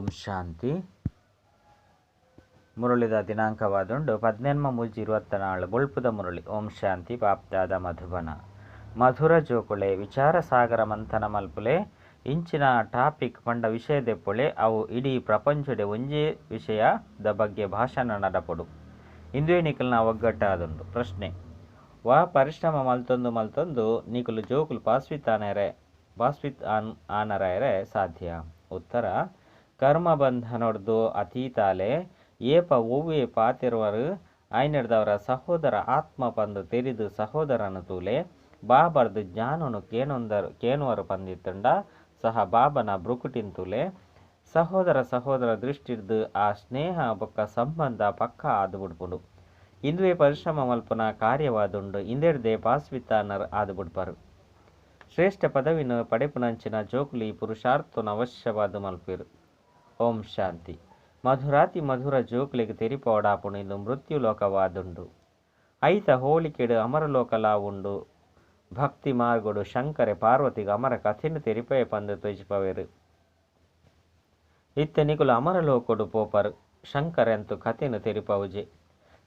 ಓಂ ಶಾಂತಿ. ಮುರಳಿದ ದಿನಾಂಕವಾದುಂಡು 18/3/24 ಬೊಳ್ಪುದ ಮುರಳಿ. ಓಂ ಶಾಂತಿ. ಬಾಪ್ದಾದ ಮಧುಬನ ಮಧುರ ಜೋಕುಳೆ ವಿಚಾರ ಸಾಗರ ಮಂಥನ ಮಲ್ಪುಲೆ. ಇಂಚಿನ ಟಾಪಿಕ್ ಪಂಡ ವಿಷಯ ದೆಪ್ಪೊಳೆ, ಅವು ಇಡೀ ಪ್ರಪಂಚಡೆ ಒಂಜೇ ವಿಷಯದ ಬಗ್ಗೆ ಭಾಷಣ ನಡಪೊಡು. ಇಂದುವೆ ನಿಕಲ್ನ ಒಗ್ಗಟ್ಟಾದುಂಡು. ಪ್ರಶ್ನೆ: ವಾ ಪರಿಶ್ರಮ ಮಲ್ತೊಂದು ಮಲ್ತೊಂದು ನಿಕುಲು ಜೋಕುಲು ಪಾಸ್ವಿತಾನರೆ ಪಾಸ್ವಿತ್ ಆನ್ ಆನರಾಯರೆ ಸಾಧ್ಯ? ಉತ್ತರ: ಕರ್ಮಬಂಧನೊಡ್ದು ಅತೀತಾಲೆ. ಏಪ ಒವ್ವೆ ಪಾತೆರುವರು ಆಯ್ನೆಡ್ದವರ ಸಹೋದರ ಆತ್ಮ ಪಂದ್ ತೆರಿದ್ ಸಹೋದರನ್ ತೂಲೆ. ಬಾಬರ್ದ್ ಜ್ಞಾನೊನು ಕೇನೊಂದರ್ ಕೇನುವರು ಪಂದಿತ್ತುಂಡ ಸಹ ಬಾಬನ ಭ್ರುಕುಟಿನ್ ತೂಲೆ. ಸಹೋದರ ಸಹೋದರ ದೃಷ್ಟಿರ್ದ್ ಆ ಸ್ನೇಹ ಬೊಕ್ಕ ಸಂಬಂಧ ಪಕ್ಕಾ ಆದ್ ಬುಡ್ಪುಂಡು. ಇಂದುವೆ ಪರಿಶ್ರಮ ಮಲ್ಪುನ ಕಾರ್ಯವಾದುಂಡು. ಇಂದೆಡ್ದೆ ಪಾಸ್ವಿತಾನರ್ ಆದ್ ಬುಡ್ಪರ್. ಶ್ರೇಷ್ಠ ಪದವಿನ ಪಡೆಪುನಂಚಿನ ಜೋಕುಲು ಈ ಪುರುಷಾರ್ಥನ ಅವಶ್ಯವಾದ್ ಮಲ್ಪುವೆರು. ಓಂ ಶಾಂತಿ. ಮಧುರಾತಿ ಮಧುರ ಜೋಕುಲೆಗ್ ತೆರಿಪೋಡಾಪುಂಡು ಇಂದು ಮೃತ್ಯು ಲೋಕವಾದುಂಡು. ಐತ ಹೋಳಿಕೆಡ್ ಅಮರಲೋಕಲಾ ಉಂಡು. ಭಕ್ತಿ ಮಾರ್ಗಡು ಶಂಕರೆ ಪಾರ್ವತಿಗ್ ಅಮರ ಕಥೆನ್ ತೆರಿಪಯ ಪಂದ್ ತೋಜಿಪವೇರು. ಇತ್ತೆ ನಿಕುಲು ಅಮರಲೋಕೊಡು ಪೋಪರ್. ಶಂಕರೆ ಅಂತೂ ಕಥೆನ್ ತೆರಿಪಾವುಜೆ.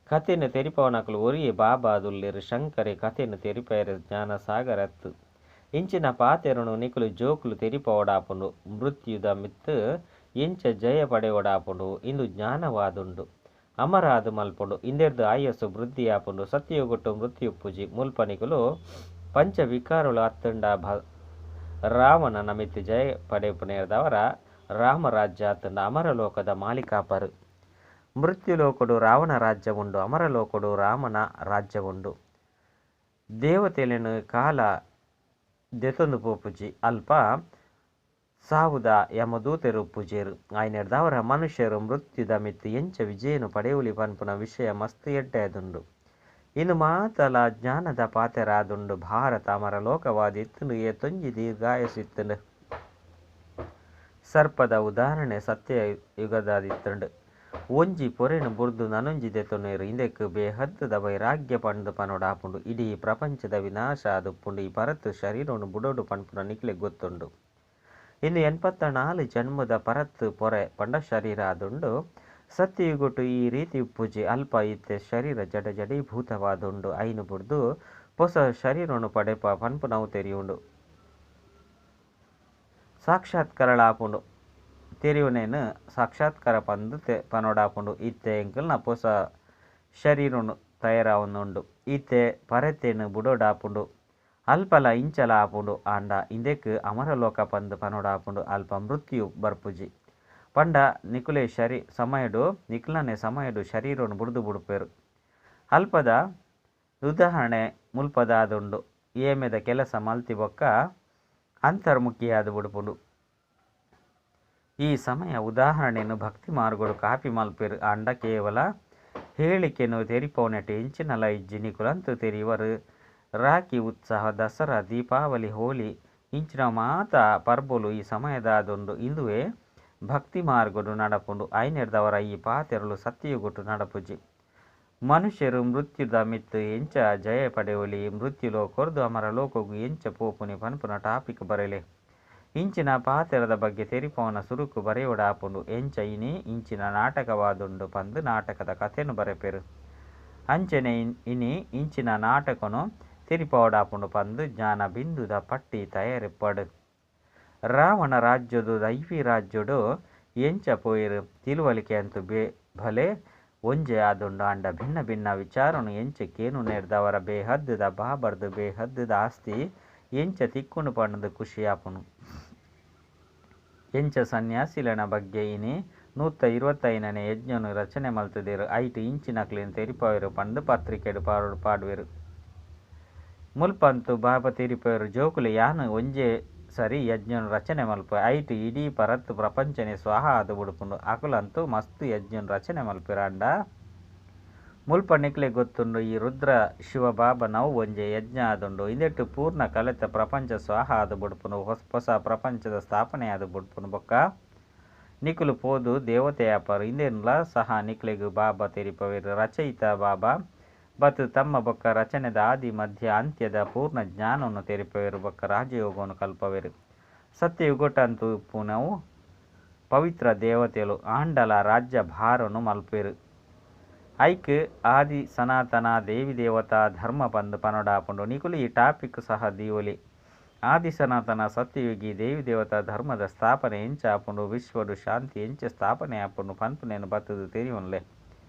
ಕಥೆನ್ ತೆರಿಪಾವನಕುಲು ಒರಿಯೇ ಬಾಬಾ ಆದುಲ್ಲೆರ್. ಶಂಕರೆ ಕಥೆನ್ ತೆರಿಪಾಯೆರೆ ಜ್ಞಾನ ಸಾಗರೆ ಅತ್ತ್. ಇಂಚಿನ ಪಾತೆರೊನು ನಿಕುಲು ಜೋಕುಲು ತೆರಿಪಾವೊಡಾಪುಂಡು. ಮೃತ್ಯುದ ಮಿತ್ತ್ ಎಂಚ ಜಯ ಪಡೆವೊಡಾಪುಂಡು. ಇಂದು ಜ್ಞಾನವಾದುಂಡು. ಅಮರ ಆದ್ ಮಲ್ಪುಂಡು. ಇಂದೆರ್ದ್ ಆಯಸ್ಸು ವೃದ್ಧಿಯಾಪುಂಡು. ಸತ್ಯಯುಗಟ್ಟು ಮೃತ್ಯು ಉಪ್ಪುಜಿ. ಮುಲ್ಪ ನಿಕುಲು ಪಂಚ ವಿಕಾರಗಳು ಅತ್ತುಂಡ ರಾವಣನ ಮಿತ್ತ್ ಜಯ ಪಡೆಪುನೆರ್ದಾವರ ರಾಮರಾಜ್ಯ ಅತ್ತುಂಡ ಅಮರಲೋಕದ ಮಾಲೀಕಾಪರು. ಮೃತ್ಯುಲೋಕಡು ರಾವಣ ರಾಜ್ಯ ಉಂಡು, ಅಮರಲೋಕಡು ರಾಮನ ರಾಜ್ಯ ಉಂಡು. ದೇವತೆಲೆನ ಕಾಲ ದೆತೊಂದು ಪೋಪುಜಿ. ಅಲ್ಪ ಸಾವುದ ಯಮದೂತೆರು ಪೂಜೆರು. ಆಯ್ನೆಡ್ದಾವರ ಮನುಷ್ಯರು ಮೃತ್ಯುದ ಮಿತ್ತ್ ಎಂಚ ವಿಜಯನು ಪಡೆಯುಲಿ ಪನ್ಪುನ ವಿಷಯ ಮಸ್ತ್ ಎಡ್ಡೆದುಂಡು. ಇಂದು ಮಾತಲ ಜ್ಞಾನದ ಪಾತೆರಾದುಂಡು. ಭಾರತ ಅಮರಲೋಕವಾದಿತ್ತುಂಡು. ಏತೊಂಜಿ ದೀರ್ಘಾಯಸ್ಸು ಇತ್ತುಂಡು. ಸರ್ಪದ ಉದಾಹರಣೆ ಸತ್ಯಯುಗದಾದಿತ್ತುಂಡು. ಒಂಜಿ ಪೊರೆನು ಬುರ್ದು ನನೊಂಜಿ ದೆತೊನುವೆರು. ಇಂದೆಕ್ ಬೇಹದ್ದುದ ವೈರಾಗ್ಯ ಪಂದ್ ಪನೊಡಾಪುಂಡು. ಇಡೀ ಪ್ರಪಂಚದ ವಿನಾಶ ಆದುಪ್ಪುಂಡು. ಈ ಪರತ್ ಶರೀರೊನು ಬುಡೊಡು ಪನ್ಪುನ ನಿಕ್ಲೆಗ್ ಗೊತ್ತುಂಡು. ಇಂದು 84 ಜನ್ಮದ ಪರತ್ ಪೊರೆ ಪಂಡ ಶರೀರ ಆದುಂಡು. ಸತ್ಯಯುಗಟ್ಟು ಈ ರೀತಿ ಉಪ್ಪುಜಿ. ಅಲ್ಪ ಇತ್ತೆ ಶರೀರ ಜಡ ಜಡೀಭೂತವಾದುಂಡು. ಐನು ಬುಡ್ದು ಪೊಸ ಶರೀರೊನು ಪಡೆಪ ಪನ್ಪುನವು ತೆರಿಯುಂಡು. ಸಾಕ್ಷಾತ್ಕಾರಲ ಆಪುಂಡು. ತೆರಿಯುನೇನು ಸಾಕ್ಷಾತ್ಕಾರ ಪಂದ್ ಪನೊಡಾಪುಂಡು. ಇತ್ತೆ ಎಂಕಲ್ನ ಪೊಸ ಶರೀರೊನು ತಯಾರಾವೊಂದುಂಡು. ಇತ್ತೆ ಪರತೆನ್ ಬುಡೊಡಾಪುಂಡು. ಅಲ್ಪಲ ಇಂಚಲ ಆಪುಂಡು. ಆಂಡ ಇಂದೆಕ್ ಅಮರಲೋಕ ಪಂದ್ ಪನೊಡಾಪುಂಡು. ಅಲ್ಪ ಮೃತ್ಯು ಬರ್ಪುಜಿ. ಪಂಡ ನಿಕುಲೆ ಶರೀ ಸಮಯಡು ನಿಕ್ಲನೆ ಸಮಯಡು ಶರೀರೊನು ಬುಡ್ದು ಬುಡ್ಪೆರ್. ಅಲ್ಪದ ಉದಾಹರಣೆ ಮುಲ್ಪದಾದುಂಡು. ಏಮೆದ ಕೆಲಸ ಮಲ್ತಿ ಬೊಕ್ಕ ಅಂತರ್ಮುಖಿಯಾದ್ ಬುಡ್ಪುಂಡು. ಈ ಸಮಯ ಉದಾಹರಣೆನ್ ಭಕ್ತಿ ಮಾರ್ಗಡು ಕಾಪಿ ಮಲ್ಪೆರ್. ಆಂಡ ಕೇವಲ ಹೇಳಿಕೆನ್ ತೆರಿಪಾವುನೆಟ್ ಎಂಚಿನಲ ಇಜ್ಜಿ. ನಿಕುಲಂತೂ ತೆರಿಯುವರು. ರಾಖಿ ಉತ್ಸವ, ದಸರಾ, ದೀಪಾವಳಿ, ಹೋಳಿ ಇಂಚಿನ ಮಾತ ಪರ್ಬೊಲು ಈ ಸಮಯದಾದುಂಡು. ಇಂದುವೆ ಭಕ್ತಿ ಮಾರ್ಗಡು ನಡಪುಂಡು. ಆಯ್ನೆಡ್ದಾವರ ಈ ಪಾತೆರಲು ಸತ್ಯಯುಗಟ್ಟು ನಡಪುಜಿ. ಮನುಷ್ಯರು ಮೃತ್ಯುದ ಮಿತ್ತ್ ಎಂಚ ಜಯ ಪಡೆವೊಲಿ, ಮೃತ್ಯು ಲೋಕೊರ್ದು ಅಮರ ಲೋಕೊಗು ಎಂಚ ಪೋಪುನಿ ಪನ್ಪುನ ಟಾಪಿಕ್ ಬರೆಲೆ. ಇಂಚಿನ ಪಾತೆರದ ಬಗ್ಗೆ ತೆರಿಪಾವನ ಸುರುಕು ಬರೆಯೊಡಾಪುಂಡು. ಎಂಚ ಇನಿ ಇಂಚಿನ ನಾಟಕವಾದುಂಡು ಪಂದ್ ನಾಟಕದ ಕಥೆನ್ ಬರೆಪೆರ್. ಅಂಚನೆ ಇನಿ ಇಂಚಿನ ನಾಟಕನು ತೆರಿಪಾವೊಡಾಪುಂಡು ಪಂದ್ ಜ್ಞಾನ ಬಿಂದುದ ಪಟ್ಟಿ ತಯಾರಿಪ್ಪಡ್. ರಾವಣ ರಾಜ್ಯದು ದೈವಿ ರಾಜ್ಯಡು ಎಂಚ ಪೋಯೆರ್? ತಿಳುವಳಿಕೆ ಅಂತೂ ಭಲೆ ಒಂಜೇ ಆದುಂಡು. ಆಂಡ ಭಿನ್ನ ಭಿನ್ನ ವಿಚಾರನು ಎಂಚ ಕೇನುನೆಡ್ದಾವರ ಬೇಹದ್ದುದ ಬಾಬರ್ದ್ ಬೇಹದ್ದುದ ಆಸ್ತಿ ಎಂಚ ತಿಕ್ಕುಂಡು ಪಂದ್ ಖುಷಿಯಾಪುಂಡು. ಎಂಚ ಸನ್ಯಾಸಿಲೆನ ಬಗ್ಗೆ ಇನಿ 125ನೇ ಯಜ್ಞನು ರಚನೆ ಮಲ್ತುದೆರ್. ಐಟ್ ಇಂಚಿನಕ್ಲೆನ್ ತೆರಿಪಾವೆರ್ ಪಂದ್ ಪತ್ರಿಕೆಡ್ ಪಾಡುವೆರ್. ಮುಲ್ಪಂತೂ ಬಾಬಾ ತೆರಿಪಾವೆರ್, ಜೋಕುಲೆ ಯಾನ್ ಒಂಜೇ ಸರಿ ಯಜ್ಞನು ರಚನೆ ಮಲ್ಪುವೆ. ಐಟ್ ಇಡೀ ಪರತ್ ಪ್ರಪಂಚನೆ ಸ್ವಾಹ ಆದ್ ಬುಡ್ಪುಂಡು. ಅಕುಲಂತೂ ಮಸ್ತ್ ಯಜ್ಞನ್ ರಚನೆ ಮಲ್ಪುವೆರ್. ಆಂಡ ಮುಲ್ಪ ನಿಕ್ಲೆಗ್ ಗೊತ್ತುಂಡು ಈ ರುದ್ರ ಶಿವ ಬಾಬನವು ಒಂಜೇ ಯಜ್ಞ ಆದುಂಡು. ಇಂದೆಟ್ ಪೂರ್ಣ ಕಲೆತ ಪ್ರಪಂಚ ಸ್ವಾಹ ಆದ್ ಬುಡ್ಪುಂಡು. ಹೊಸ ಹೊಸ ಪ್ರಪಂಚದ ಸ್ಥಾಪನೆ ಆದ್ ಬುಡ್ಪುಂಡು. ಬೊಕ್ಕ ನಿಕುಲು ಪೋದು ದೇವತೆಯಾಪರ್. ಇಂದೆನ್ಲ ಸಹ ನಿಕ್ಲೆಗ್ ಬಾಬಾ ತೆರಿಪವೆರ್. ರಚಯಿತ ಬಾಬಾ ಬತ್ ತಮ್ಮ ಬೊಕ್ಕ ರಚನೆದ ಆದಿ ಮಧ್ಯ ಅಂತ್ಯದ ಪೂರ್ಣ ಜ್ಞಾನವನ್ನು ತೆರಿಪವೆರ್. ಬೊಕ್ಕ ರಾಜಯೋಗವನ್ನು ಕಲ್ಪವೆರ್. ಸತ್ಯಯುಗಟಂತೂ ಉಪ್ಪುನವು ಪವಿತ್ರ ದೇವತೆಲು ಆಂಡಲ ರಾಜ್ಯ ಭಾರನು ಮಲ್ಪೆರು. ಐಕ್ ಆದಿ ಸನಾತನ ದೇವಿ ದೇವತಾ ಧರ್ಮ ಪಂದ್ ಪನೊಡಾಪುಂಡು. ನಿಕುಲು ಈ ಟಾಪಿಕ್ ಸಹ ದೀವೊಲಿ. ಆದಿ ಸನಾತನ ಸತ್ಯಯುಗಿ ದೇವಿ ದೇವತಾ ಧರ್ಮದ ಸ್ಥಾಪನೆ ಎಂಚ ಆಪುಂಡು, ವಿಶ್ವಡು ಶಾಂತಿ ಎಂಚ ಸ್ಥಾಪನೆ ಆಪುಂಡು ಪನ್ಪುನೇನು ಬತ್ತುದು ತೆರಿಯೊನ್ಲೆ.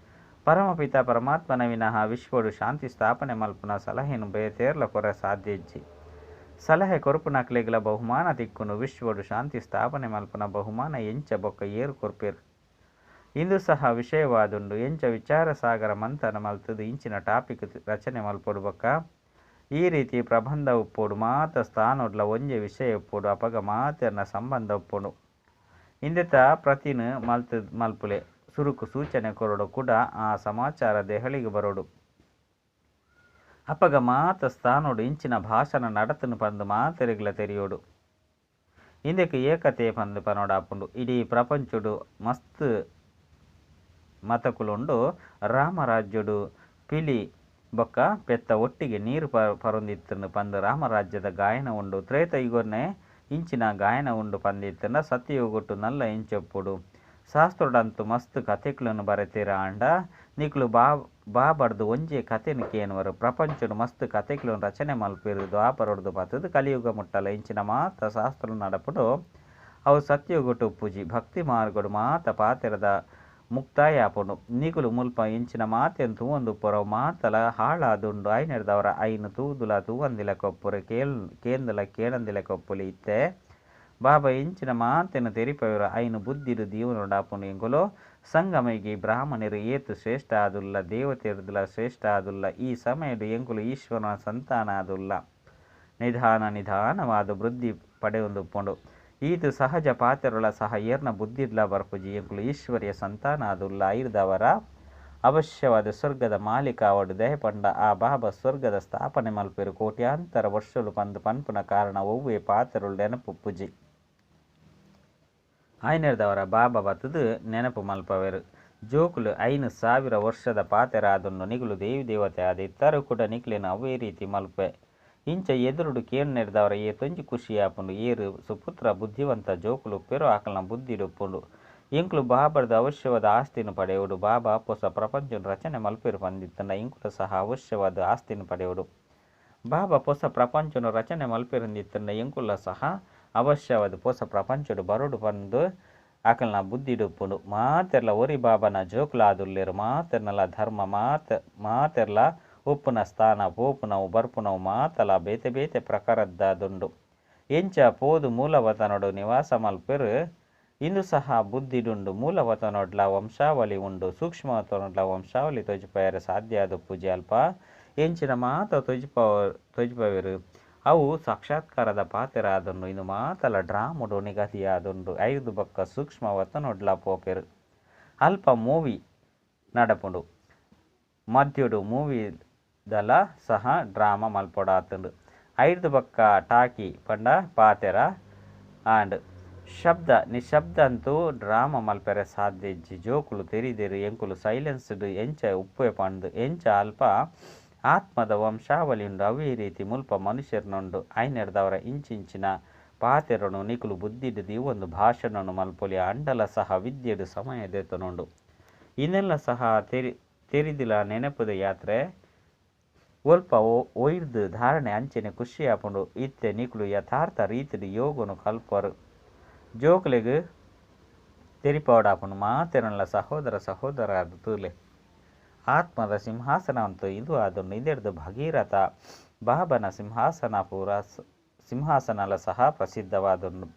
ಪರಮಪಿತ ಪರಮಾತ್ಮನ ವಿನಃ ವಿಶ್ವಡು ಶಾಂತಿ ಸ್ಥಾಪನೆ ಮಲ್ಪುನ ಸಲಹೆನು ಬೇತೇರ್ಲ ಕೊರ ಸಾಧ್ಯ ಇಜ್ಜಿ. ಸಲಹೆ ಕೊರ್ಪುನಕ್ಲೆಗ್ಲ ಬಹುಮಾನ ತಿಕ್ಕುಂಡು. ವಿಶ್ವಡು ಶಾಂತಿ ಸ್ಥಾಪನೆ ಮಲ್ಪುನ ಬಹುಮಾನ ಎಂಚ ಬೊಕ್ಕ ಏರ್ ಕೊರ್ಪೆರ್ ಇಂದು ಸಹ ವಿಷಯವಾದುಂಡು. ಎಂಚ ವಿಚಾರ ಸಾಗರ ಮಂಥನ ಮಲ್ತುದು ಇಂಚಿನ ಟಾಪಿಕ್ ರಚನೆ ಮಲ್ಪೊಡು ಬೊಕ್ಕ ಈ ರೀತಿ ಪ್ರಬಂಧ ಉಪ್ಪೊಡು. ಮಾತ ಸ್ಥಾನೊಡ್ಲ ಒಂಜೆ ವಿಷಯ ಉಪ್ಪೊಡು. ಅಪಗ ಮಾತೆರ್ನ ಸಂಬಂಧ ಉಪ್ಪುಂಡು. ಇಂದೆತ ಪ್ರತಿನ್ ಮಲ್ಪುಲೆ. ಸುರುಕು ಸೂಚನೆ ಕೊರೊಡು ಕುಡ ಆ ಸಮಾಚಾರ ದೆಹಲಿಗೆ ಬರೊಡು. ಅಪಗ ಮಾತ ಸ್ಥಾನೊಡು ಇಂಚಿನ ಭಾಷಣ ನಡತುಂಡು ಪಂದ್ ಮಾತೆರೆಗ್ಲ ತೆರಿಯೊಡು. ಇಂದೆಕ್ ಏಕತೆ ಪಂದ್ ಪನೊಡಾಪುಂಡು. ಇಡೀ ಪ್ರಪಂಚೊಡು ಮಸ್ತ್ ಮತಕುಲುಂಡು. ರಾಮರಾಜ್ಯೊಡು ಪಿಲಿ ಬೊಕ್ಕ ಪೆತ್ತ ಒಟ್ಟಿಗೆ ನೀರು ಪರೊಂದಿತ್ತುಂಡು ಪಂದ್ ರಾಮರಾಜ್ಯದ ಗಾಯನ ಉಂಡು. ತ್ರೇತಯುಗೊನೆ ಇಂಚಿನ ಗಾಯನ ಉಂಡು ಪಂದಿತ್ತುಂಡ ಸತ್ಯಯುಗೊಟ್ಟು ನಲ್ಲ ಎಂಚೊಪ್ಪುಡು. ಶಾಸ್ತ್ರಡಂತೂ ಮಸ್ತ್ ಕತೆಕ್ಲನ್ ಬರೆತೆರ್ ಆಂಡ ನಿಕುಲು ಬಾಬಾರ್ದು ಒಂಜೇ ಕತೆನ್ ಕೇನುವರು. ಪ್ರಪಂಚೊಡು ಮಸ್ತ್ ಕತೆಕ್ಲನ್ ರಚನೆ ಮಲ್ಪುವೆರ್. ದ್ವಾಪರೊಡ್ದು ಪತ್ತುದು ಕಲಿಯುಗ ಮುಟ್ಟಲ ಇಂಚಿನ ಮಾತ ಶಾಸ್ತ್ರ ನಡಪುಂಡು. ಅವು ಸತ್ಯಯುಗೊಟ್ಟು ಉಪ್ಪುಜಿ. ಭಕ್ತಿ ಮಾರ್ಗಡು ಮಾತ ಪಾತೆರದ ಮುಕ್ತಾಯ ಆಪುಂಡು. ನಿಕುಲು ಮುಲ್ಪ ಎಂಚಿನ ಮಾತೆನ್ ತೂವೊಂದುಪ್ಪುವರ್ ಅವು ಮಾತಲ ಹಾಳಾದುಂಡು. ಐನೆರ್ದವರ ಐನ್ ತೂದುಲ ತೂವಂದಿಲೆಕ ಉಪ್ಪುರೆ ಕೇಂದಲ ಕೇನಂದಿಲೆಕ ಉಪ್ಪುಲಿ. ಇತ್ತೆ ಬಾಬಾ ಎಂಚಿನ ಮಾತೆನ್ ತೆರಿಪವೆರ್ ಐನ್ ಬುದ್ಧಿಡ್ ದೀವೊನೊಡಾಪುಂಡು. ಎಂಕುಲು ಸಂಗಮಯುಗಿ ಬ್ರಾಹ್ಮಣರು ಏತ್ ಶ್ರೇಷ್ಠ ಆದುಲ್ಲ, ದೇವತೆರ್ದಲ ಶ್ರೇಷ್ಠ ಆದುಲ್ಲ. ಈ ಸಮಯಡ್ ಎಂಕುಲು ಈಶ್ವರನ ಸಂತಾನ ಆದುಲ್ಲ. ನಿಧಾನ ನಿಧಾನವಾದ ವೃದ್ಧಿ ಪಡೆಯೊಂದುಪ್ಪುಂಡು. ಈತ್ ಸಹಜ ಪಾತೆರೊಲ ಸಹ ಏರ್ನ ಬುದ್ಧಿಡ್ಲ ಬರ್ಪುಜಿ. ಎಂಕುಲು ಈಶ್ವರ್ಯ ಸಂತಾನ ಆದುಲ್ಲ. ಐರ್ದವರ ಅವಶ್ಯವಾದ ಸ್ವರ್ಗದ ಮಾಲೀಕ ಆವಡ್. ದಯಪಂಡ ಆ ಬಾಬಾ ಸ್ವರ್ಗದ ಸ್ಥಾಪನೆ ಮಲ್ಪೆರು ಕೋಟ್ಯಾಂತರ ವರ್ಷಲು ಪಂದ್ ಪನ್ಪುನ ಕಾರಣ ಒವ್ವೇ ಪಾತೆರೊಲು ನೆನಪುಪ್ಪುಜಿ. ಐನೆರ್ದವರ ಬಾಬಾ ಬತ್ತುದು ನೆನಪು ಮಲ್ಪವೆರು. ಜೋಕುಲು 5000 ವರ್ಷದ ಪಾತೆರ ಆದುಂಡು. ನಿಕುಲು ದೇವಿ ದೇವತೆ ಆದಿತ್ತಾರೆ ಕುಡ ನಿಕ್ಲೆನ್ ಅವ್ವೇ ರೀತಿ ಮಲ್ಪುವೆ. ಇಂಚ ಎದುರುಡು ಕೇನುನೆಡ್ದಾವರ ಏತೊಂಜಿ ಖುಷಿ ಆಪುಂಡು. ಏರ್ ಸುಪುತ್ರ ಬುದ್ಧಿವಂತ ಜೋಕುಲು ಉಪ್ಪೆರೋ ಅಕಲ್ನ ಬುದ್ಧಿಡ್ ಉಪ್ಪುಂಡು. ಎಂಕುಲು ಬಾಬಾರ್ದು ಅವಶ್ಯವಾದ ಆಸ್ತಿನ್ ಪಡೆಯೊಡು. ಬಾಬಾ ಪೊಸ ಪ್ರಪಂಚನ್ ರಚನೆ ಮಲ್ಪೆರು ಪಂದಿತ್ತುಂಡ ಎಂಕುಲು ಸಹ ಅವಶ್ಯವಾದ ಆಸ್ತಿನ್ ಪಡೆಯೊಡು. ಬಾಬಾ ಪೊಸ ಪ್ರಪಂಚನ್ ರಚನೆ ಮಲ್ಪೆರುಂದಿತ್ತುಂಡ ಎಂಕುಲ ಸಹ ಅವಶ್ಯವಾದ ಪೊಸ ಪ್ರಪಂಚಡ್ ಬರೊಡು ಪಂದ್ ಅಕಲ್ನ ಬುದ್ಧಿಡ್ ಉಪ್ಪುಂಡು. ಮಾತೆರ್ಲ ಒರಿ ಬಾಬಾನ ಜೋಕುಲಾದುಲ್ಲೆರ್. ಮಾತೆರ್ನಲ ಧರ್ಮ ಮಾತೆರ್ಲ ಉಪ್ಪುನ ಸ್ಥಾನ ಪೋಪುನವು ಬರ್ಪುನವು ಮಾತಲ ಬೇತೆ ಬೇತೆ ಪ್ರಕಾರದ್ದಾದುಂಡು. ಎಂಚ ಪೋದು ಮೂಲವತನೊಡು ನಿವಾಸ ಮಲ್ಪೆರು ಇಂದು ಸಹ ಬುದ್ಧಿಡುಂಡು. ಮೂಲವತನೊಡ್ಲ ವಂಶಾವಳಿ ಉಂಡು, ಸೂಕ್ಷ್ಮವತನೊಡ್ಲ ವಂಶಾವಳಿ ತೋಜಿಪಾಯೆರೆ ಸಾಧ್ಯ ಆದುಪ್ಪುಜಿ. ಅಲ್ಪ ಎಂಚಿನ ಮಾತ ತೋಜಿಪವೆರು ಅವು ಸಾಕ್ಷಾತ್ಕಾರದ ಪಾತೆರ ಆದುಂಡು. ಇಂದು ಮಾತಲ ಡ್ರಾಮಡು ನಿಗದಿಯಾದುಂಡು. ಐರ್ದು ಬೊಕ್ಕ ಸೂಕ್ಷ್ಮವತನೊಡ್ಲ ಪೋಪೆರು. ಅಲ್ಪ ಮೂವಿ ನಡಪುಂಡು. ಮಧ್ಯೊಡು ಮೂವಿದಲ ಸಹ ಡ್ರಾಮ ಮಲ್ಪೊಡಾತುಂಡು. ಐರ್ದು ಬೊಕ್ಕ ಟಾಕಿ ಪಂಡ ಪಾತೆರ ಆಂಡ್. ಶಬ್ದ ನಿಶಬ್ದ ಅಂತೂ ಡ್ರಾಮ ಮಲ್ಪೆರೆ ಸಾಧ್ಯ ಇಜ್ಜಿ. ಜೋಕುಲು ತೆರಿದೆರು ಎಂಕುಲು ಸೈಲೆನ್ಸ್ಡ್ ಎಂಚ ಉಪ್ಪುವೆ ಪಂದ್. ಎಂಚ ಅಲ್ಪ ಆತ್ಮದ ವಂಶಾವಳಿ ಉಂಡು ಅವೇ ರೀತಿ ಮುಲ್ಪ ಮನುಷ್ಯರ್ನುಂಡು. ಐನೆರ್ದವರ ಇಂಚಿಂಚಿನ ಪಾತೆರನು ನಿಕುಲು ಬುದ್ಧಿಡ್ ದೀವೊಂದು ಭಾಷಣನು ಮಲ್ಪೊಲಿ. ಅಂಡಲ ಸಹ ವಿದ್ಯೆಡ್ ಸಮಯ ದೆತೊನುಂಡು. ಇಂದೆಲ್ಲ ಸಹ ತೆರಿದಿಲ ನೆನಪುದ ಯಾತ್ರೆ ಒಲ್ಪ ಒಯ್ದು ಧಾರಣೆ ಅಂಚನೆ ಖುಷಿ ಆಪುಂಡು. ಇತ್ತೆ ನಿಕುಲು ಯಥಾರ್ಥ ರೀತಿಡ್ ಯೋಗನು ಕಲ್ಪರು. ಜೋಕುಲೆಗ್ ತೆರಿಪಾವಡಾಪುಂಡು. ಮಾತೆರ್ನಲ ಸಹೋದರ ಸಹೋದರ ತೂಲೆ. ಆತ್ಮದ ಸಿಂಹಾಸನ ಅಂತೂ ಇದು ಆದುಂಡು. ಇದೆಡ್ದು ಭಗೀರಥ ಬಾಬನ ಸಿಂಹಾಸನ ಪೂರ ಸಿಂಹಾಸನಲ ಸಹ ಪ್ರಸಿದ್ಧವಾದುಂಡು.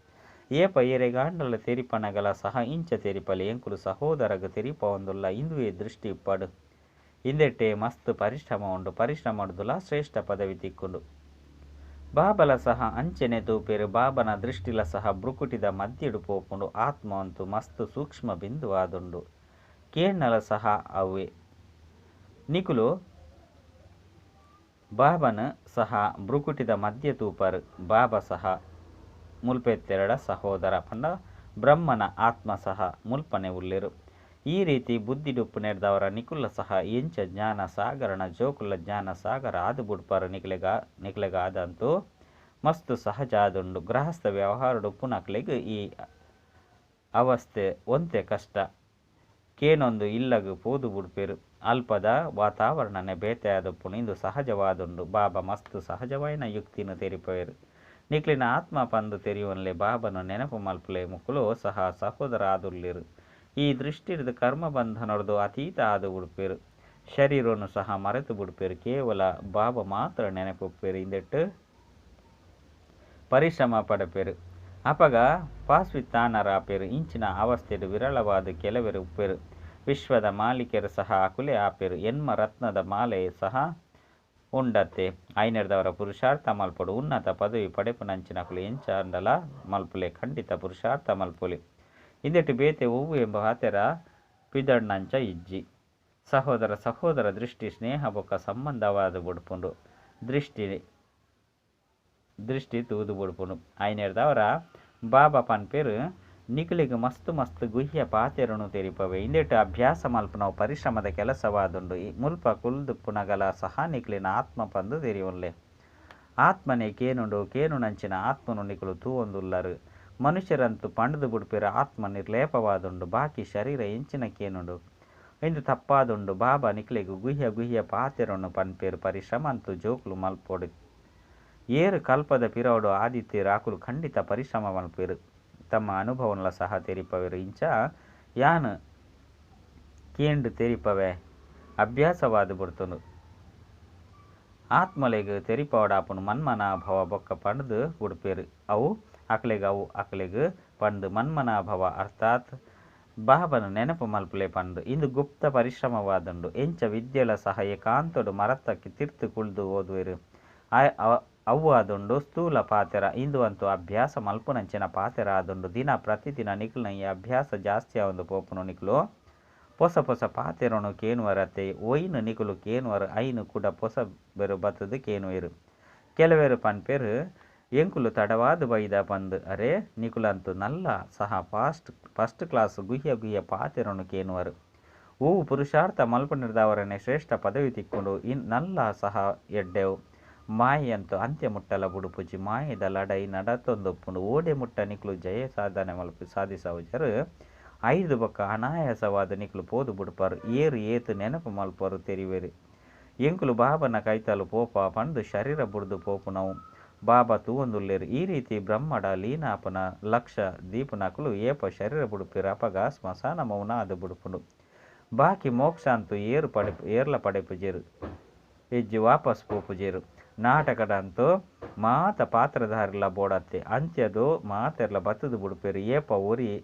ಏಪ ಏರೆಗಾಂಡಲ ತೆರಿಪನಗಲ ಸಹ ಇಂಚ ತೆರಿಪಲೆ. ಎಂಕುಲು ಸಹೋದರಗ್ ತೆರಿಪವೊಂದುಲ್ಲ. ಇಂದುವೇ ದೃಷ್ಟಿ ಇಪ್ಪಡು. ಇಂದೆಟ್ಟೆ ಮಸ್ತ್ ಪರಿಶ್ರಮ ಉಂಡು. ಪರಿಶ್ರಮಡ್ದುಲ ಶ್ರೇಷ್ಠ ಪದವಿ ತಿಕ್ಕುಂಡು. ಬಾಬಲ ಸಹ ಅಂಚನೆ ತೂಪೆರು. ಬಾಬನ ದೃಷ್ಟಿಲ ಸಹ ಭ್ರುಕುಟಿದ ಮಧ್ಯಡು ಪೋಪುಂಡು. ಆತ್ಮ ಅಂತೂ ಮಸ್ತ್ ಸೂಕ್ಷ್ಮ ಬಿಂದು ಆದುಂಡು. ಕೇಣ್ಣಲ ಸಹ ಅವೇ. ನಿಕುಲು ಬಾಬನ ಸಹ ಭ್ರುಕುಟಿದ ಮಧ್ಯ ತೂಪರು. ಬಾಬಾ ಸಹ ಮುಲ್ಪೆತ್ತೆರಡ ಸಹೋದರ ಪಂಡ ಬ್ರಹ್ಮನ ಆತ್ಮ ಸಹ ಮುಲ್ಪನೆ ಉಲ್ಲೆರು. ಈ ರೀತಿ ಬುದ್ಧಿಡುಪ್ಪುನೆರ್ದವರ ನಿಕುಲ ಸಹ ಎಂಚ ಜ್ಞಾನ ಸಾಗರನ ಜೋಕುಲ ಜ್ಞಾನ ಸಾಗರ ಆದು ಬುಡ್ಪಾರು. ನಿಕ್ಲೆಗಾದಂತೂ ಮಸ್ತ್ ಸಹಜ ಆದುಂಡು. ಗೃಹಸ್ಥ ವ್ಯವಹಾರಡು ಉಪ್ಪುನಕ್ಲೆಗ್ ಈ ಅವಸ್ಥೆ ಒಂತೆ ಕಷ್ಟ. ಕೇನೊಂದು ಇಲ್ಲಗ್ ಪೋದು ಬುಡ್ಪೆರ್. ಅಲ್ಪದ ವಾತಾವರಣನೆ ಬೇತೆ ಆದುಪ್ಪುಂಡು. ಇಂದು ಸಹಜವಾದುಂಡು. ಬಾಬಾ ಮಸ್ತ್ ಸಹಜವಾಯಿನ ಯುಕ್ತಿನ್ ತೆರಿಪವೆರ್. ನಿಕ್ಲೆನ ಆತ್ಮ ಪಂದ್ ತೆರಿಯೊನ್ಲೆ. ಬಾಬಾನ ನೆನಪು ಮಲ್ಪುಲೆ. ಮುಕುಲು ಸಹ ಸಹೋದರ ಆದುಲ್ಲೆರ್. ಈ ದೃಷ್ಟಿರ್ದ್ ಕರ್ಮ ಬಂಧನೊರ್ದು ಅತೀತ ಆದ್ ಬುಡ್ಪೆರ್. ಶರೀರೊನು ಸಹ ಮರೆತು ಬುಡ್ಪೆರ್. ಕೇವಲ ಬಾಬಾ ಮಾತ್ರ ನೆನಪುಪ್ಪೆರ್. ಇಂದೆಟ್ ಪರಿಶ್ರಮ ಪಡಪೆರ್. ಅಪಗ ಪಾಸ್ವಿತ್ತಾನರಾಪೆರ್. ಇಂಚಿನ ಅವಸ್ಥೆಡ್ ವಿರಳವಾದ್ ಕೆಲವೆರ್ ಉಪ್ಪೆರ್. ವಿಶ್ವದ ಮಾಲೀಕೆರ್ ಸಹ ಅಕುಲೇ ಆಪೆರ್. ಎಣ್ಮ ರತ್ನದ ಮಾಲೆ ಸಹ ಉಂಡತ್ತೆ. ಐನೆರ್ದಾವರ ಪುರುಷಾರ್ಥ ಮಲ್ಪೊಡು. ಉನ್ನತ ಪದವಿ ಪಡೆಪುನಂಚಿನಕುಲು ಎಂಚಾಂಡಲ ಮಲ್ಪುಲೆ ಖಂಡಿತ ಪುರುಷಾರ್ಥ ಮಲ್ಪೊಲಿ. ಇಂದೆಟ್ ಬೇತೆ ಒವ್ವೇ ಪಾತೆರ ಪಿದಡ್ನಂಚ ಇಜ್ಜಿ. ಸಹೋದರ ಸಹೋದರ ದೃಷ್ಟಿ ಸ್ನೇಹ ಬೊಕ್ಕ ಸಂಬಂಧವಾದ ಬುಡ್ಪುಂಡು. ದೃಷ್ಟಿ ದೃಷ್ಟಿ ತೂದು ಬುಡ್ಪುಂಡು. ಐನೆರ್ದಾವರ ಬಾಬಾ ಪನ್ಪೆರ್ ನಿಕುಲೆಗ್ ಮಸ್ತ್ ಮಸ್ತ್ ಗುಹ್ಯ ಪಾತೆರನು ತೆರಿಪವೆ. ಇಂದೆಟ್ ಅಭ್ಯಾಸ ಮಲ್ಪುನವು ಪರಿಶ್ರಮದ ಕೆಲಸವಾದುಂಡು. ಮುಲ್ಪ ಕುಲ್ದುಪ್ಪುನಗಲ ಸಹ ನಿಕ್ಲೆನ ಆತ್ಮ ಪಂದ್ ತೆರಿಯೊನ್ಲೆ. ಆತ್ಮನೇ ಕೇನುಂಡು. ಕೇನುನಂಚಿನ ಆತ್ಮನು ನಿಕುಲು ತೂವೊಂದುಲ್ಲರ್. ಮನುಷ್ಯರಂತೂ ಪಂಡ್ದ್ ಬುಡ್ಪೆರ್ ಆತ್ಮ ನಿರ್ಲೇಪವಾದುಂಡು. ಬಾಕಿ ಶರೀರ ಎಂಚಿನ ಕೇನುಂಡು. ಇಂದು ತಪ್ಪಾದುಂಡು. ಬಾಬಾ ನಿಕ್ಲೆಗ್ ಗುಹ್ಯ ಗುಹ್ಯ ಪಾತೆರನು ಪನ್ಪೆರ್. ಪರಿಶ್ರಮ ಅಂತೂ ಜೋಕುಲು ಮಲ್ಪೊಡು. ಏರ್ ಕಲ್ಪದ ಪಿರವುಡು ಆದಿತ್ತೆರ್ ಅಕುಲು ಖಂಡಿತ ಪರಿಶ್ರಮ ಮಲ್ಪೆರ್. ತಮ್ಮ ಅನುಭವನ್ಲ ಸಹ ತೆರಿಪವೆರ್. ಇಂಚ ಯಾನ್ ಕೇಂದ್ ತೆರಿಪವೆ. ಅಭ್ಯಾಸವಾದ್ ಬುಡ್ತುಂಡು. ಆತ್ಮಲೆಗ್ ತೆರಿಪಾವೊಡಾಪುಂಡು. ಮನ್ಮನಾಭವ ಬೊಕ್ಕ ಪಂಡ್ದ್ ಬುಡ್ಪೆರ್. ಅವು ಅಕ್ಲೆಗ್ ಅವು ಅಕ್ಲೆಗ್ ಪಂದ್ ಮನ್ಮನಾಭವ ಅರ್ಥಾತ್ ಬಾಬಾನ ನೆನಪು ಮಲ್ಪುಲೆ ಪಂದ್. ಇಂದು ಗುಪ್ತ ಪರಿಶ್ರಮವಾದುಂಡು. ಎಂಚ ವಿದ್ಯೆಲ ಸಹ ಏಕಾಂತೊಡು ಮರತ ತಿರ್ತ್ ಕುಲ್ದು ಓದುವೆರ್. ಅವ್ವು ಆದುಂಡು ಸ್ಥೂಲ ಪಾತೆರ. ಇಂದು ಅಂತೂ ಅಭ್ಯಾಸ ಮಲ್ಪುನಂಚಿನ ಪಾತೆರ ಆದುಂಡು. ದಿನ ಪ್ರತಿದಿನ ನಿಕಲ್ನ ಈ ಅಭ್ಯಾಸ ಜಾಸ್ತಿ ಆವೊಂದು ಪೋಪುಂಡು. ನಿಕುಲು ಪೊಸ ಪೊಸ ಪಾತೆರನು ಕೇನುವರತ್ತೆ. ಒಯ್ನ್ ನಿಕುಲು ಕೇನುವರ್ ಐನ್ ಕುಡ ಪೊಸ ಬೆರು ಬತ್ತುದು ಕೇನುವೆರ್. ಕೆಲವೆರ್ ಪನ್ಪೆರ್ ಎಂಕುಲು ತಡವಾದ್ ಬೈದ ಪಂದ್. ಅರೇ ನಿಕುಲಂತೂ ನಲ್ಲ ಸಹ ಫಸ್ಟ್ ಕ್ಲಾಸ್ ಗುಹ್ಯ ಗುಹ್ಯ ಪಾತೆರನು ಕೇನುವರ್. ಓ ಪುರುಷಾರ್ಥ ಮಲ್ಪುನೆರ್ದಾವರನೆ ಶ್ರೇಷ್ಠ ಪದವಿ ತಿಕ್ಕುಂಡು. ನಲ್ಲ ಸಹ ಎಡ್ಡೆವು. ಮಾಯೆಯಂತೂ ಅಂತ್ಯ ಮುಟ್ಟಲ ಬುಡುಪುಜಿ. ಮಾಯೆದ ಲಡಾಯಿ ನಡತೊಂದುಪ್ಪುಂಡು. ಓಡೆ ಮುಟ್ಟ ನಿಕುಲು ಜಯ ಸಾಧನೆ ಮಲ್ಪು ಸಾಧಿಸವುಜರ್. ಐದು ಬೊಕ್ಕ ಅನಾಯಾಸವಾದ್ ನಿಕುಲು ಪೋದು ಬುಡ್ಪರ್. ಏರ್ ಏತ್ ನೆನಪು ಮಲ್ಪರು ತೆರಿವೆರ್. ಎಂಕುಲು ಬಾಬನ ಕೈತಲ್ ಪೋಪ ಪಂದ್ ಶರೀರ ಬುಡ್ದು ಪೋಪುನವು ಬಾಬಾ ತೂವೊಂದುಲ್ಲೆರ್. ಈ ರೀತಿ ಬ್ರಹ್ಮಡ ಲೀನಾಪುನ ಲಕ್ಷ ದೀಪುನಕುಲು ಏಪ ಶರೀರ ಬುಡ್ಪೆರ್ ಅಪಗ ಸ್ಮಶಾನ ಮೌನ ಆದ್ ಬುಡ್ಪುಂಡು. ಬಾಕಿ ಮೋಕ್ಷ ಅಂತೂ ಏರ್ಲ ಪಡೆಪುಜೆರ್. ಇಜ್ಜಿ ವಾಪಸ್ ಪೋಪುಜೆರ್. ನಾಟಕದಂತೂ ಮಾತ ಪಾತ್ರಧಾರಿಲ ಬೋಡತ್ತೆ. ಅಂತ್ಯದೋ ಮಾತೆರ್ಲ ಬತ್ತುದು ಬುಡ್ಪೆರ್. ಏಪ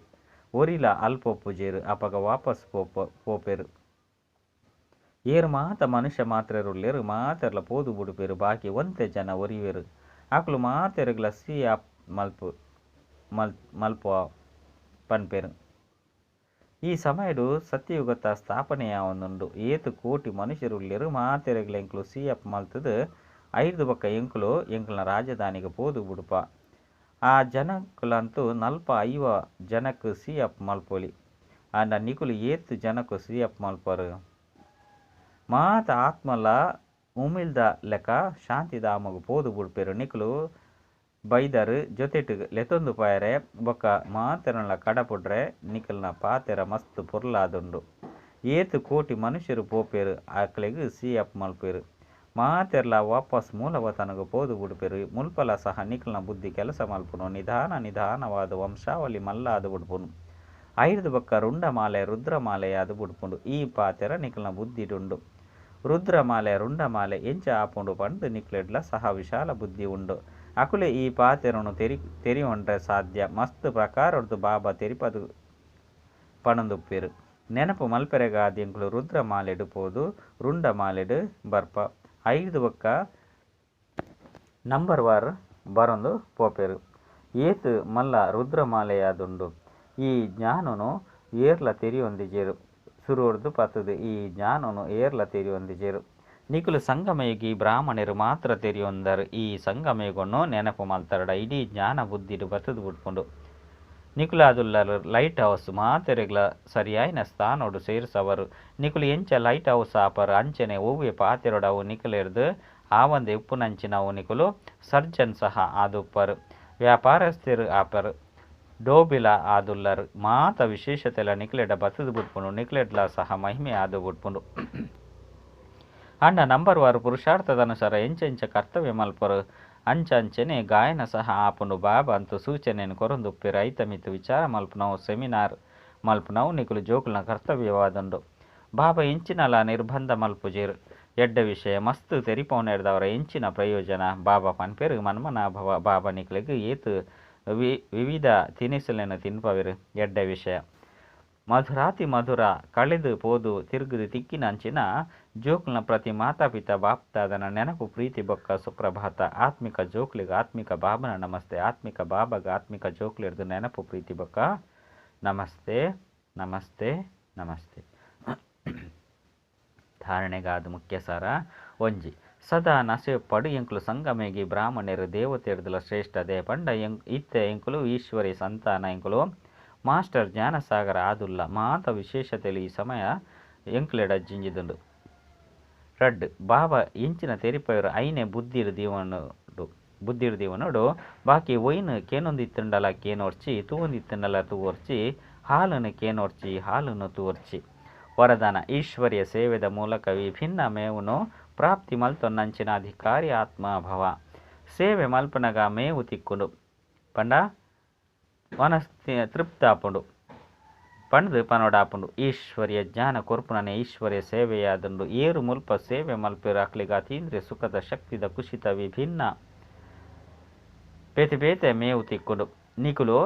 ಒರಿಲ ಅಲ್ಪೊಪ್ಪುಜೆರ್ ಅಪಗ ವಾಪಸ್ ಪೋಪೆರ್. ಏರ್ ಮಾತ ಮನುಷ್ಯ ಮಾತ್ರೆರುಲ್ಲೆರ್ ಮಾತೆರ್ಲ ಪೋದು ಬುಡ್ಪೆರ್. ಬಾಕಿ ಒಂತೆ ಜನ ಒರಿವೆರ್. ಅಕುಲು ಮಾತೆರ್ಗ್ಲ ಸಿ ಅಪ್ ಮಲ್ಪುವ ಪನ್ಪೆರ್. ಈ ಸಮಯಡ್ ಸತ್ಯಯುಗತ ಸ್ಥಾಪನೆಯಾವೊಂದುಂಡು. ಏತ್ ಕೋಟಿ ಮನುಷ್ಯರುಲ್ಲೆರ್ ಮಾತೆರೆಗ್ಲ ಎಂಕುಲು ಸಿ ಅಪ್ ಮಲ್ತುದು ಐರ್ದ್ ಬೊಕ್ಕ ಎಂಕುಲು ಎಂಕಲ್ನ ರಾಜಧಾನಿಗ್ ಪೋದು ಬುಡ್ಪ. ಆ ಜನಕುಲಂತೂ 40-50 ಜನಕ್ ಸಿ ಅಪ್ ಮಲ್ಪೊಲಿ. ಆಂಡ ನಿಕುಲು ಏತ್ ಜನಕ್ ಸಿ ಅಪ್ ಮಲ್ಪರು. ಮಾತ ಆತ್ಮಲ ಉಮಿಲ್ದ ಲೆಕ ಶಾಂತಿಧಾಮಗ್ ಪೋದು ಬುಡ್ಪೆರ್. ನಿಕುಲು ಬೈದರ್ ಜೊತೆಟ್ ಲೆತೊಂದು ಪೋಯರೆ ಬೊಕ್ಕ ಮಾತೆರ್ನಲ ಕಡಪುಡ್ರೆ ನಿಕಲ್ನ ಪಾತೆರ ಮಸ್ತ್ ಪೊರ್ಲಾದುಂಡು. ಏತ್ ಕೋಟಿ ಮನುಷ್ಯರು ಪೋಪೆರ್ ಅಕ್ಲೆಗ್ ಸಿ ಅಪ್ ಮಲ್ಪೆರ್. ಮಾತೆರ್ಲ ವಾಪಸ್ ಮೂಲವತನಗ್ ಪೋದು ಬುಡ್ಪೆರ್. ಮುಲ್ಪಲ ಸಹ ನಿಕಲ್ನ ಬುದ್ಧಿ ಕೆಲಸ ಮಲ್ಪುನು. ನಿಧಾನ ನಿಧಾನವಾದ್ ವಂಶಾವಳಿ ಮಲ್ಲಾದ್ ಬುಡ್ಪುಂಡು. ಐರ್ದ್ ಬೊಕ್ಕ ರುಂಡಮಾಲೆ ರುದ್ರಮಾಲೆಯಾದ್ ಬುಡ್ಪುಂಡು. ಈ ಪಾತೆರ ನಿಕಲ್ನ ಬುದ್ಧಿಡುಂಡು. ರುದ್ರಮಾಲೆ ರುಂಡಮಾಲೆ ಎಂಚ ಆಪುಂಡು ಪಂದ್ ನಿಕ್ಲೆಡ್ಲ ಸಹ ವಿಶಾಲ ಬುದ್ಧಿ ಉಂಡು. ಅಕುಲೇ ಈ ಪಾತೆರನು ತೆರಿಯೊನ್ರೆ ಸಾಧ್ಯ. ಮಸ್ತ್ ಪ್ರಕಾರರ್ದ್ ಬಾಬಾ ತೆರಿಪದು ಪನೊಂದುಪ್ಪೆರ್. ನೆನಪು ಮಲ್ಪೆರೆಗಾದ್ ಎಂಕುಲು ರುದ್ರಮಾಲೆಡ್ ಪೋದು ರುಂಡಮಾಲೆಡ್ ಬರ್ಪ. ಐರ್ದ್ ಬೊಕ್ಕ ನಂಬರ್ ವಾರ್ ಬರೊಂದು ಪೋಪೆರ್. ಏತ್ ಮಲ್ಲ ರುದ್ರಮಾಲೆಯಾದುಂಡು. ಈ ಜ್ಞಾನನು ಏರ್ಲ ತೆರಿಯೊಂದಿಜೆರ್. ಸುರುರ್ದ್ ಪತ್ತುದು ಈ ಜ್ಞಾನನು ಏರ್ಲ ತೆರಿಯೊಂದಿಜೆರ್. ನಿಕುಲು ಸಂಗಮಯುಗಿ ಬ್ರಾಹ್ಮಣೆರ್ ಮಾತ್ರ ತೆರಿಯೊಂದರ್. ಈ ಸಂಗಮಯುಗನು ನೆನಪು ಮಲ್ತರ್ಡ ಇಡೀ ಜ್ಞಾನ ಬುದ್ಧಿಡ್ ಬತ್ತುದು ಬುಡ್ಪುಂಡು. ನಿಕುಲಾದುಲ್ಲರ್ ಲೈಟ್ ಹೌಸ್. ಮಾತೆರೆಗ್ಲ ಸರಿಯಾಯಿನ ಸ್ಥಾನೊಡು ಸೇರ್ಸವರು. ನಿಕುಲು ಎಂಚ ಲೈಟ್ ಹೌಸ್ ಆಪರ್ ಅಂಚನೆ ಒವ್ವೆ ಪಾತೆರೊಡು ಅವು ನಿಕಲೆರ್ದ್ ಆವಂದೆ ಉಪ್ಪುನಂಚಿನವು ನಿಕುಲು ಸರ್ಜನ್ ಸಹ ಆದುಪ್ಪರ್. ವ್ಯಾಪಾರಸ್ಥೆರ್ ಆಪರ್. ಡೋಬಿಲ ಆದುಲ್ಲರ್. ಮಾತ ವಿಶೇಷತೆಲ ನಿಕ್ಲೆಡ ಬತ್ತ್ದ್ ಬುಡ್ಪುಂಡು. ನಿಕ್ಲೆಡ್ಲಾ ಸಹ ಮಹಿಮೆ ಆದ್ ಬುಡ್ಪುಂಡು. ಆಂಡ ನಂಬರ್ ವಾರ್ ಪುರುಷಾರ್ಥದ ಅನುಸಾರ ಎಂಚ ಎಂಚ ಕರ್ತವ್ಯ ಮಲ್ಪರು ಅಂಚ ಅಂಚನೆ ಗಾಯನ ಸಹ ಆಪುಂಡು. ಬಾಬಾ ಅಂತೂ ಸೂಚನೆನ್ ಕೊರೊಂದುಪ್ಪೆರ್. ಐತ ಮಿತ್ತ್ ವಿಚಾರ ಮಲ್ಪುನವು, ಸೆಮಿನಾರ್ ಮಲ್ಪುನವು ನಿಕುಲು ಜೋಕುಲ್ನ ಕರ್ತವ್ಯವಾದುಂಡು. ಬಾಬಾ ಎಂಚಿನಲ ನಿರ್ಬಂಧ ಮಲ್ಪುಜೆರ್. ಎಡ್ಡೆ ವಿಷಯ ಮಸ್ತ್ ತೆರಿಪವನೆರ್ದವರ ಎಂಚಿನ ಪ್ರಯೋಜನ? ಬಾಬಾ ಪನ್ಪೆರ್ ಮನ್ಮನಾಭವ. ಬಾಬಾ ನಿಕ್ಲೆಗ್ ಏತ್ ವಿವಿಧ ತಿನಿಸುಲೆನ್ ತಿನ್ಪವೆರ್. ಎಡ್ಡೆ ವಿಷಯ. ಮಧುರಾತಿ ಮಧುರ ಕಳೆದು ಪೋದು ತಿರುಗುದು ತಿಕ್ಕಿನಂಚಿನ ಜೋಕುಲ್ನ ಪ್ರತಿ ಮಾತಾ ಪಿತಾ ಬಾಪ್ದಾದನ ನೆನಪು ಪ್ರೀತಿ ಬೊಕ್ಕ ಸುಪ್ರಭಾತ. ಆತ್ಮಿಕ ಜೋಕ್ಲೆಗ್ ಆತ್ಮಿಕ ಬಾಬನ ನಮಸ್ತೆ. ಆತ್ಮಿಕ ಬಾಬಾಗ ಆತ್ಮಿಕ ಜೋಕ್ಲೆರ್ದ್ ನೆನಪು ಪ್ರೀತಿ ಬೊಕ್ಕ ನಮಸ್ತೆ ನಮಸ್ತೆ ನಮಸ್ತೆ. ಧಾರಣೆಗಾದ ಮುಖ್ಯ ಸಾರ ಒಂಜಿ. ಸದಾ ನಸೆಪ್ಪಡು ಎಂಕುಲು ಸಂಗಮೇಗಿ ಬ್ರಾಹ್ಮಣರು ದೇವತೆರ್ದಲ ಶ್ರೇಷ್ಠ they ಪಂಡ ಇತ್ತೆ ಎಂಕುಲು ಈಶ್ವರಿ ಸಂತಾನ. ಎಂಕುಲು ಮಾಸ್ಟರ್ ಜ್ಞಾನಸಾಗರ ಆದುಲ್ಲ. ಮಾತ ವಿಶೇಷತೆಲು ಈ ಸಮಯ ಎಂಕ್ಲೆಡ ಜಿಂಜಿದುಂಡು. ರಡ್ಡ್ ಬಾಬಾ ಎಂಚಿನ ತೆರಿಪಯರು ಐನೆ ಬುದ್ಧಿಡ್ ದೀವೊನೊಡು. ಬುದ್ಧಿಡ್ ದೀವೊನೊಡು. ಬಾಕಿ ಒಯ್ನ್ ಕೇನೊಂದಿತ್ತುಂಡಲ ಕೇನೋರ್ಚಿ, ತೂವೊಂದಿತ್ತುಂಡಲ ತೂವೊರ್ಚಿ, ಹಾಲನ್ನು ಕೇನೋರ್ಚಿ, ಹಾಲನ್ನು ತೂವೊರ್ಚಿ. ವರದಾನ ಈಶ್ವರ್ಯ ಸೇವೆದ ಮೂಲಕ ವಿಭಿನ್ನ ಮೇವುನು ಪ್ರಾಪ್ತಿ ಮಲ್ತೊನ್ನಂಚಿನ ಅಧಿಕಾರಿ ಆತ್ಮ ಭವ. ಸೇವೆ ಮಲ್ಪನಗ ಮೇವು ತಿಕ್ಕುಂಡು ಪಂಡ ಮನಸ್ ತೃಪ್ತಾಪುಂಡು ಪಂಡ್ದ್ ಪನೊಡಾಪುಂಡು. ಈಶ್ವರ್ಯ ಜ್ಞಾನ ಕೊರ್ಪುನನೆ ಈಶ್ವರ್ಯ ಸೇವೆಯಾದುಂಡು. ಏರು ಮುಲ್ಪ ಸೇವೆ ಮಲ್ಪೆರ್ ಅಕ್ಲೆಗ್ ಅತೀಂದ್ರಿಯ ಸುಖದ ಶಕ್ತಿದ ಖುಷಿತ ವಿಭಿನ್ನ ಬೇತೆ ಬೇತೆ ಮೇವು ತಿಕ್ಕುಂಡು. ನಿಕುಲು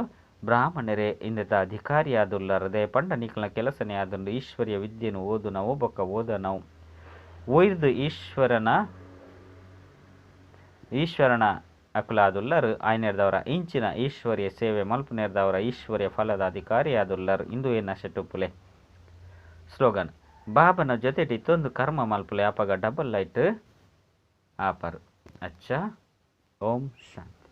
ಬ್ರಾಹ್ಮಣರೇ ಇಂದೆತ ಅಧಿಕಾರಿಯಾದುಲ್ಲರ್. ದಯ ಪಂಡ ನಿಕಲ್ನ ಕೆಲಸನೇ ಆದುಂಡು ಈಶ್ವರ್ಯ ವಿದ್ಯೆನ್ ಓದುನವು ಬೊಕ್ಕ ಓದನವು. ಒಯ್ದು ಈಶ್ವರನ ಈಶ್ವರನ ಅಕುಲಾದುಲ್ಲರ್. ಆಯ್ನೆರ್ದವರ ಇಂಚಿನ ಈಶ್ವರ್ಯ ಸೇವೆ ಮಲ್ಪುನೆರ್ದವರ ಈಶ್ವರ್ಯ ಫಲದ ಅಧಿಕಾರಿಯಾದುಲ್ಲರ್. ಇಂದು ಎನ್ನ ಶೆಟ್ಟುಪ್ಪುಲೆ. ಸ್ಲೋಗನ್ ಬಾಬನ ಜೊತೆಟ್ ಇತ್ತೊಂದು ಕರ್ಮ ಮಲ್ಪುಲೆ ಅಪಗ ಡಬಲ್ ಲೈಟ್ ಆಪರ್. ಅಚ್ಚಾ, ಓಂ ಶಾಂತಿ.